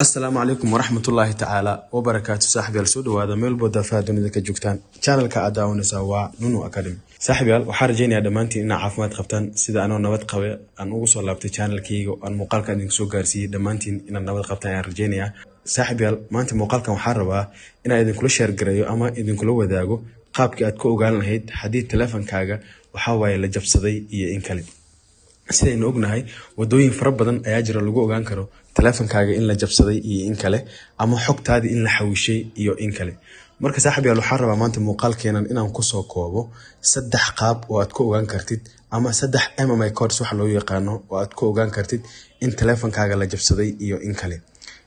Asalaamu calaykum waraxmatullaahi tacaala wabarakaatu. Saaxiibyaal, soo dhawaada meel walbo daafaha dunida ka joogtaan. Channelka aad daawanaysaa waa Nunu Academy. Saaxiibyaal, waxaan rajeynayaa dhammaantiin inaad caafimaad qabtaan sida anoo nabad qabe aan ugu soo laabtay channelkayga oo aan muuqaalka idinku soo gaarsiiyey. Dhammaantiin inaad nabad qabtaan ayaan rajeynayaa. Saaxiibyaal, maanta muuqaalkan waxaan rabaa inaan idinkula share gareeyo ama idinkula wadaago qaabkii aad ku ogaan lahayd haddii teleefankaaga waxaa waaye la jabsaday iyo in kale. Sidaynu ognahay, wadooyin fara badan ayaa jira lagu ogaan karo teleefankaaga in la jabsaday iyo in kale, ama xogtaadii in la xawishay iyo in kale. Marka saaxiib yaal, waxaan rabaa maanta muuqaalkeenan inaan kusoo koobo saddex qaab oo aad ku ogaan kartid, ama saddex MMI codes waxa loo yaqaano oo aad ku ogaan kartid in teleefankaaga la jabsaday iyo in kale.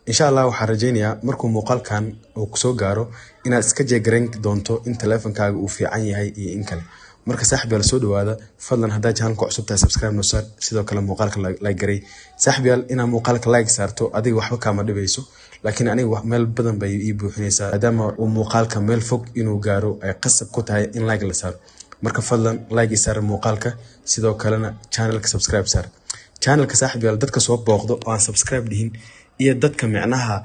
Insha Allah waxaan rajeynayaa markuu muuqaalkan uu kusoo gaaro inaad iska check garayn doonto in teleefankaaga uu fiican yahay iyo in kale. Marka saaxiib yaal, soo dhawaada. Fadlan haddaa channelka cusub tahay, subscribe noo saar. Sidoo kale muuqaalka like garay. Saaxiib yaal, inaad muuqaalka like saarto adiga waxba kaama dhibayso, laakiin aniga meel badan bay ii buuxinaysaa, maadaama uu muuqaalka meel fog inuu gaaro ay qasab ku tahay in like la saaro. Marka fadlan like ii saar muuqaalka, sidoo kalena channelka subscribe saar. Channelka, saaxiib yaal, dadka soo booqdo oo aan subscribe dhihin iyo dadka micnaha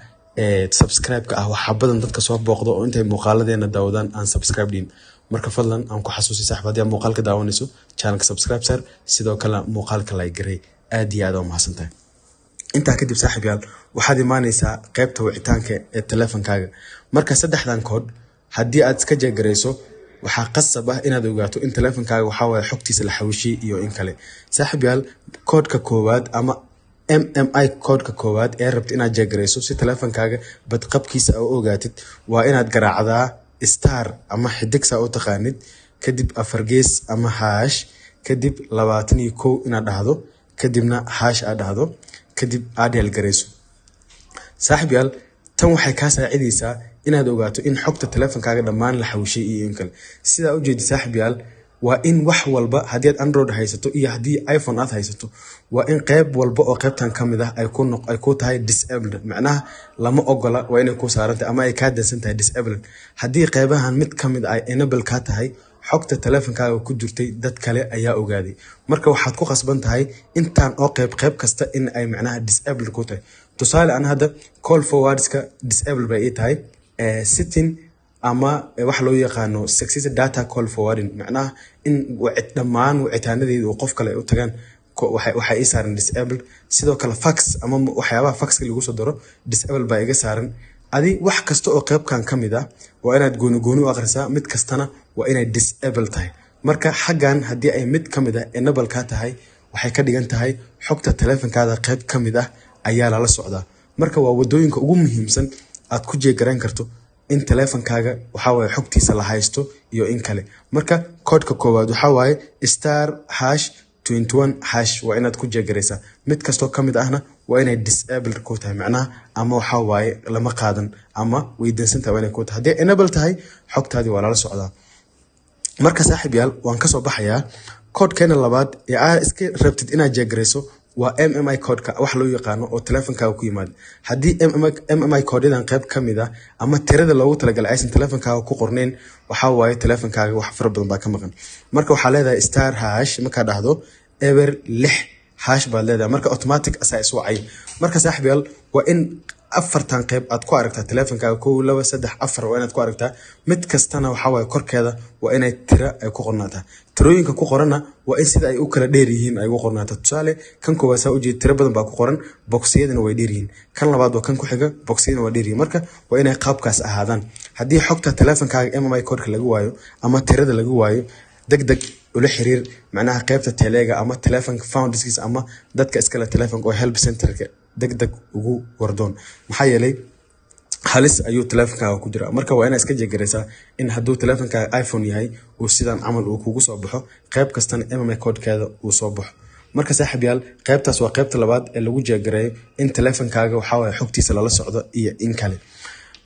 subscribe-ka ah, waxaa badan dadka soo booqdo oo intay muuqaaladeena daawadaan aan subscribe dhihin. Marka fadlan aan ku xasuusiy, saaxiib, haddii aad muuqaalka daawanayso, channelka subscribe saar, sidoo kale muuqaalka like garay. Aad iyo aad aa umahadsantahay. Intaa kadib, saaxiib yaal, waxaad imaanaysaa qaybta wicitaanka ee teleefankaaga. Marka saddexdan code haddii aad iska check garayso, waxaa qasab ah inaad ogaato in teleefankaaga waxaa waaye xogtiisa la xawishay iyo in kale. Saaxiib yaal, koodhka koowaad ama MMI koodhka koowaad ee rabta inaad check garayso si teleefankaaga badqabkiisa u ogaatid, waa inaad garaacdaa star ama xidig saa u taqaanid, kadib afar gees ama hash, kadib 21 inaad dhahdo, kadibna hash aad dhahdo, kadib aad dial garayso. Saaxiib yaal, tan waxay kaa saacidaysaa inaad ogaato in xogta teleefonkaaga dhammaan la xawishay iyo in kale. Sidaa ujeedi, saaxiib yaal, waa in wax walba, haddii aad Android haysato iyo haddii iPhone aad haysato, waa in qeyb walba oo qeybtan ka mid ah ay ku tahay disabled, macnaha lama ogola, waa inay ku saaran tahay ama ay kaa dansan tahay, disabled. Haddii qeybahan mid ka mid ah ay enable kaa tahay, xogta teleefonkaaga ku jirtay dad kale ayaa ogaaday. Marka waxaad ku khasban tahay intaan oo qeyb, qeyb kasta in ay macnaha disabled ku tahay. Tusaale, an hadda call forwardska disable bay ii tahay, setting ama waxa loo yaqaano success data call forwarding, macnaha in dhammaan wicitaanadeeda uu qof kale ay u tagaan, waxaa ii saaran disabled. Sidoo kale fax ama waxyaabaha faxka lagu soo daro disable baa iga saaran. Adi wax kasta oo qeybkan ka mid ah waa inaad gooni gooni u akhrisaa, mid kastana waa inay disable tahay. Marka xaggan haddii ay mid ka mid ah enable ka tahay, waxay ka dhigan tahay xogta teleefonkaada qeyb ka mid ah ayaa lala socdaa. Marka waa wadooyinka ugu muhiimsan aad ku check garayn karto in teleefonkaaga waxaa waaye xogtiisa la haysto iyo in kale. Marka koodhka koowaad waxaa waaye *#21#, waa inaad ku check garaysaa. Mid kastoo ka mid ahna waa inay disabled ku tahay, macnaha ama waxaa waaye lama qaadan ama way dansan tahay waa inay ku tahay. Haddii enable tahay, xogtaadii waa lala socdaa. Marka saaxiib yaal, waan kasoo baxayaa. Koodhkeena labaad ee aad iska rabtid inaad check garayso waa MMI codeka wax loo yaqaano oo teleefonkaaga ku yimaada. Haddii MMI koodyadan qayb ka mid ah ama tirada loogu talagalay aysan teleefonkaaga ku qornayn, waxaa waaye teleefonkaaga wax fara badan baa ka maqan. Marka waxaa leedahay star hash, markaa dhahdo 06# baad leedahay. Marka automatic asaa iswacay. Marka saaxiib yaal, waa in afartan qayb aad ku aragtaa teleefonkaaga: kow, laba, saddex, afar, waa inaad ku aragtaa. Mid kastana waxaa waaye korkeeda waa inay tira ay ku qornaataa. Tirooyinka ku qoranna waa in sida ay u kala dheer yihiin ay ugu qornaataa. Tusaale, kan koowaad saa ujeed, tiro badan baa ku qoran, boksiyadana way dheer yihiin. Kan labaad waa kan ku xiga, boksiyadana waa dheer yihiin. Marka waa inay qaabkaas ahaadaan. Haddii xogta teleefonkaaga MMI codeka laga waayo ama tirada laga waayo, deg deg ula xiriir macnaha qaybta teleega ama telefonka founderskiisa ama dadka iskale telefonka oo help centerka deg deg ugu wardoon. Maxaa yeelay halis ayuu teleefonkaaga ku jiraa. Marka waa inaad iska check garaysaa in hadduu teleefonkaaga iPhone yahay uu sidan camal uu kugu soo baxo, qayb kastana MMI codekeeda uu soo baxo. Marka saaxiib yaal, qaybtaas waa qaybta labaad ee lagu check gareeyo in teleefonkaaga waxaa waaye xogtiisa lala socdo iyo in kale.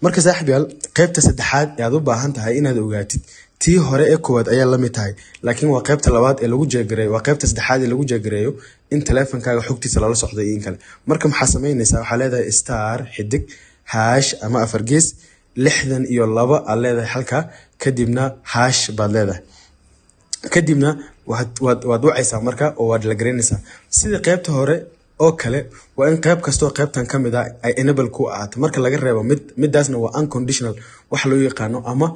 Marka saaxiib yaal, qaybta saddexaad ee aad u baahan tahay inaad ogaatid, tii hore ee koowaad ayaa la mid tahay, laakiin waa qaybta labaad ee lagu check gareeyo, waa qaybta saddexaad ee lagu check gareeyo in teleefonkaaga xogtiisa lala socdo iyo in kale. Marka maxaa samaynaysaa? Waxaa leedahay star xidig hash ama afar gees 62 aad leedahay halka, kadibna hash baad leedahay, kadibna waad wacaysaa. Marka oo waad la garaynaysaa sida qaybta hore. Oo kale waa in qayb kastoo qaybtan ka mid ah ay enable ku ahaato, marka laga reebo mid. Midaasna waa unconditional waxa loo yaqaano, ama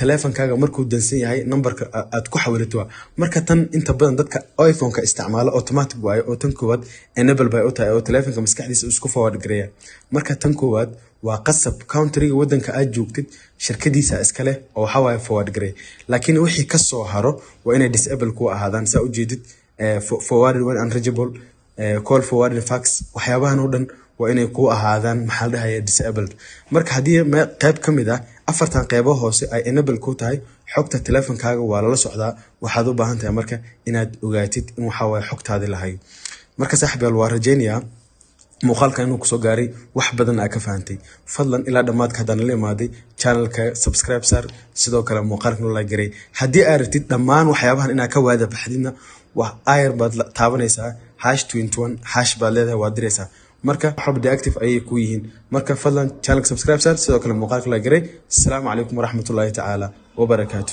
teleefonkaaga markuu dansan yahay numberka aad ku xawilito waa. Marka tan inta badan dadka iPhone-ka isticmaalo automatic waaye, oo tan koowaad enable bay u tahay, oo teleefonka maskaxdiisa isku forward gareeya. Marka tan koowaad waa qasab, countryga wadanka aad joogtid shirkadiisa iskale oo waxaa waaye forward gareey. Laakiin wixii kasoo haro waa inay disable ku ahaadaan. Saa ujeedid, forwarded when unreachable, call forwarded, fax, waxyaabahan oo dhan waa inay ku ahaadaan, maxaa la dhahaya, disabled. Marka haddii qayb ka mid ah afartan qeybo hoose ay enable ku tahay, xogta teleefonkaaga waa lala socdaa. Waxaad u baahan tahay marka inaad ogaatid in waxaa waaye xogtaadi lahayo. Marka saaxiibyaal, waa rajaynayaa muuqaalka inuu kusoo gaaray, wax badan aa ka fahantay. Fadlan ilaa dhammaadka haddaan la imaaday, channelka subscribe saar, sidoo kale muuqaalka la garay. Haddii aad rabtid dhammaan waxyaabahan inaad ka waada baxdidna, wax ayar baad taabanaysaa, #21# baad leedahay, waad diraysaa. Marka waxba deactive ayay ku yihiin. Marka fadlan channelka subscribe saar, sidoo kale muuqaalka la garay. Asalaamu calaykum waraxmatullaahi tacaala wabarakaatu.